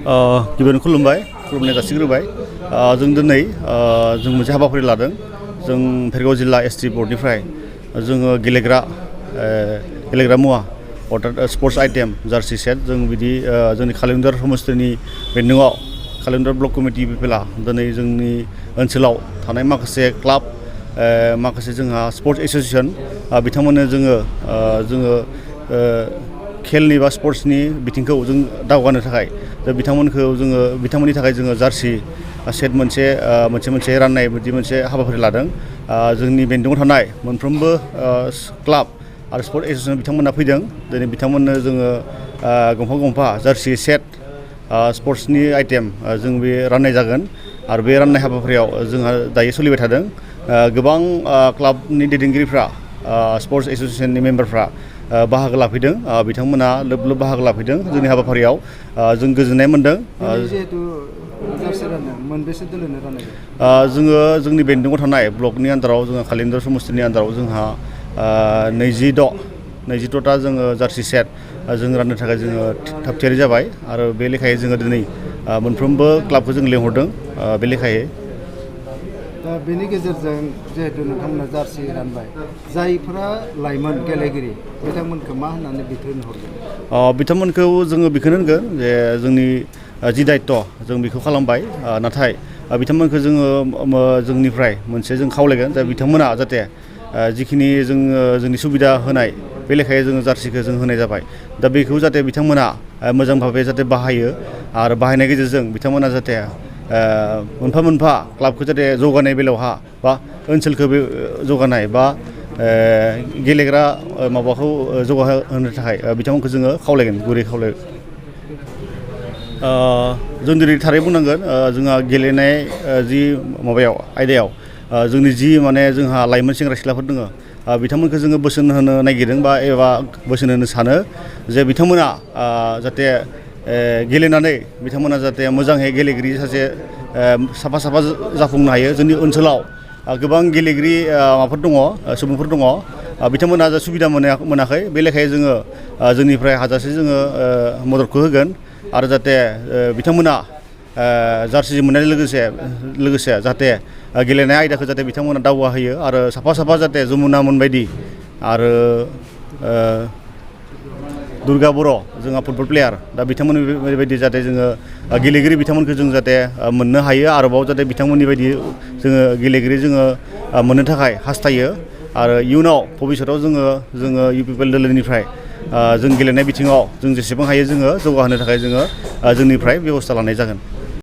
गिबियावनो खुलुमनाय जासिग्रोबाय जों दिनै जों मोनसे हाबाफारि लादों जों भेरगाव जिल्ला एसटि बर्डनिफ्राय जोङो गेलेग्रा मुवा अर्थात स्पर्ट्स आइटेम जार्सि सेट जों बिदि जोंनि खालिलुन्दार समस्तिनि बेन्दोङाव खालिलुन्दार ब्लक कमिटि बिपिएलआ दिनै जोंनि ओनसोलाव थानाय माखासे क्लाब माखासे जोंहा स्पर्ट्स एस'सिएसन बिथांमोननो जोङो खेलनि बा स्पर्ट्सनि बिथिंखौ जों दावगानो थाखाय बिथांमोननि थाखाय जोङो जार्सि सेट मोनसे राननाय बिदि मोनसे हाबाफारि लादों जोंनि बेन्दोङाव थानाय मोनफ्रोमबो क्लाब आरो स्पर्ट्स एस'सिएसन बिथांमोना फैदों दिनै बिथांमोननो जोङो गंफा जार्सि सेट स्पर्ट्सनि आइटेम जों बे राननाय जागोन आरो बे राननाय हाबाफारियाव जोंहा दायो सोलिबाय थादों गोबां क्लाबनि दैदेनगिरिफ्रा स्पर्ट्स एस'सिएसननि मेम्बारफ्रा बाहागो लाफैदों बिथांमोना लोब बाहागो लाफैदों जोंनि हाबाफारियाव जों गोजोननाय मोन्दों जोङो जोंनि बेन्दोङाव थानाय ब्लकनि आन्दाराव जोङो खालिलुन्दार समस्तिनि आन्दाराव जोंहा 26टा जोङो जार्सि सेट जों राननो थाखाय जोङो थाग थियारि जाबाय आरो बे लेखायै जोङो दिनै मोनफ्रोमबो क्लाबखौ जों लेंहरदों बे लेखायै दा बेनि गेजेरजों जिहेतु नोंथांमोना जार्सि रानबाय जायफोरा लाइमोन गेलेगिरि बिथांमोनखौ मा होननानै बिथोन हरगोन बिथांमोनखौ जोङो बेखौनो होनगोन जे जोंनि जि दायित्व जों बेखौ खालामबाय नाथाय बिथांमोनखौ जोंनिफ्राय मोनसे जों खावलायगोन जे बिथांमोना जाहाथे जिखिनि जोंनि सुबिदा होनाय बे लेखायै जोङो जार्सिखौ जों होनाय जाबाय दा बेखौ जाहाथे बिथांमोना मोजां भाबै जाहाथे बाहायो आरो बाहायनाय गेजेरजों बिथांमोना जाहाथे मोनफा क्लाबखौ जाहाथे जौगानाय बेलायावहा बा ओनसोलखौ जौगानाय बा गेलेग्रा माबाखौ जौगाहोनो थाखाय बिथांमोनखौ जोङो खावलायगोन गुरै खावलायगोन जों दिनै थारै बुंनांगोन जोंहा गेलेनाय जि आयदायाव जोंनि जि जोंहा लाइमोन सेंग्रा सिख्लाफोर दङ बिथांमोनखौ जोङो बोसोन होनो नागिरदों एबा बोसोन होनो सानो जे बिथांमोना जाहाथे गेलेनानै बिथांमोना जाहाथे मोजाङै गेलेगिरि सासे साफा जाफुंनो हायो जोंनि ओनसोलाव गोबां गेलेगिरि सुबुंफोर दङ बिथांमोना सुबिदा मोनाखै बे लेखायै जोङो जोंनिफ्राय हाजासे जोङो मददखौ होगोन आरो जाहाथे बिथांमोना जार्सि मोननाय लोगोसे जाहाथे गेलेनाय आयदाखौ जाहाथे बिथांमोना दावगाहोयो आरो साफा जाहाथे जमुना मोनबायदि आरो दुर्गा बर' जोंहा फुटबल प्लेयार दा बिथांमोननि बेबायदि जाहाथे जोङो गेलेगिरि बिथांमोनखौ जों जाहाथे मोननो हायो आरोबाव जाहाथे बिथांमोननि बायदि जोङो गेलेगिरि जोङो मोननो थाखाय हास्थायो आरो इयुनाव भबिष्यताव जोङो इउपिपिएल दोलोनिफ्राय जों गेलेनाय बिथिङाव जों जेसेबां हायो जोङो जौगाहोनो थाखाय जोङो जोंनिफ्राय बेबस्था लानाय जागोन